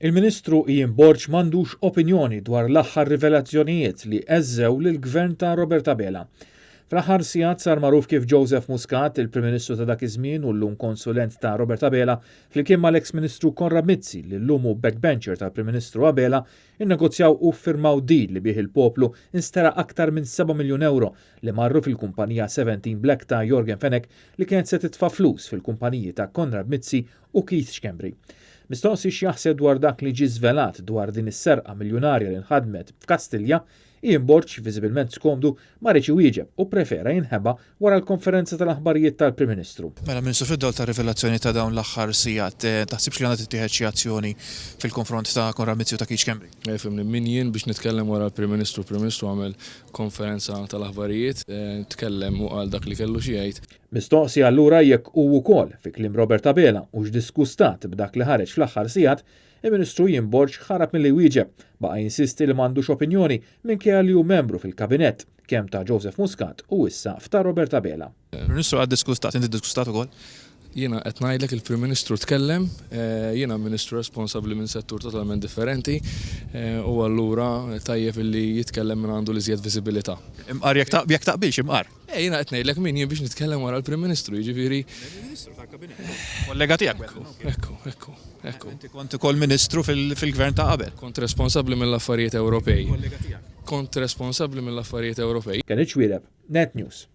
Il-Ministru Ian Borg m'għandux opinjoni dwar l-aħħar rivelazzjonijiet li għeżżew lill-Gvern ta' Robert Abela. Fl-aħħar sigħat sar magħruf kif Joseph Muscat, il-Prim Ministru ta' dak iż-żmien u llum konsulent ta' Robert Abela, flimkien mal-eks Ministru Konrad Mizzi li llum hu backbencher tal-Prim Ministru Abela, innegozjaw u ffirmaw deal li bih il-poplu nsteraq aktar minn 7 miljun ewro li marru fil-kumpanija Seventeen Black ta' Yorgen Fenech li kienet se titfa' flus fil-kumpaniji ta' Konrad Mizzi u Keith Schembri. Mistoqsi x'jaħseb dwar dak li ġie żvelat dwar din is-serqa miljunarja li nħadmet f'Kastilja, Ian Borg, viżibilment skomdu, ma riedx iwieġeb u pprefera jinħeba wara l-konferenza tal-aħbarijiet tal-Prim Ministru. Mela Ministru, fid-dawl tar-rivelazzjoni ta' dawn l-aħħar sigħat, taħsibx li għandha tittieħed xi azzjoni fil-konfront ta' Konrad Mizzi u ta' Keith Schembri? Ifhimni, min jien biex nitkellem wara l-Prim Ministru? Il-Prim Ministru għamel konferenza tal-aħbarijiet, tkellem u qal dak li kellu xi jgħid. Mistoqsi allura jekk hu wkoll, fi kliem Robert Abela, hux disgustat b'dak li ħareġ fl-aħħar sigħat, il-Ministru Ian Borg ħarab milli jwieġeb, baqa' jinsisti li m'għandux opinjoni minkejja li hu membru fil-Kabinett, kemm ta' Joseph Muscat u issa f'ta' Robert Abela. Il-Prim Ministru qal disgustat, inti disgustat ukoll? Jiena qed ngħidlek il-Prim Ministru tkellem, jiena Ministru responsabbli minn settur totalment differenti u allura tajjeb illi jitkellem min għandu l-iżjed viżibilità. Imqar jekk taqbilx, imqar. Eh, jiena qed ngħidlek min jien biex nitkellem wara l-Prim Ministru, jiġifieri. Ministru tal-Kabinett. Kollega tiegħek. Ekku, ekku, ekku, ekku. Inti kont ukoll Ministru fil-Gvern ta' qabel. Kont responsabbli mill-affarijiet Ewropej. Kollega tiegħek. Kont responsabbli mill-affarijiet Ewropej. Kenneth Xuereb, Net News.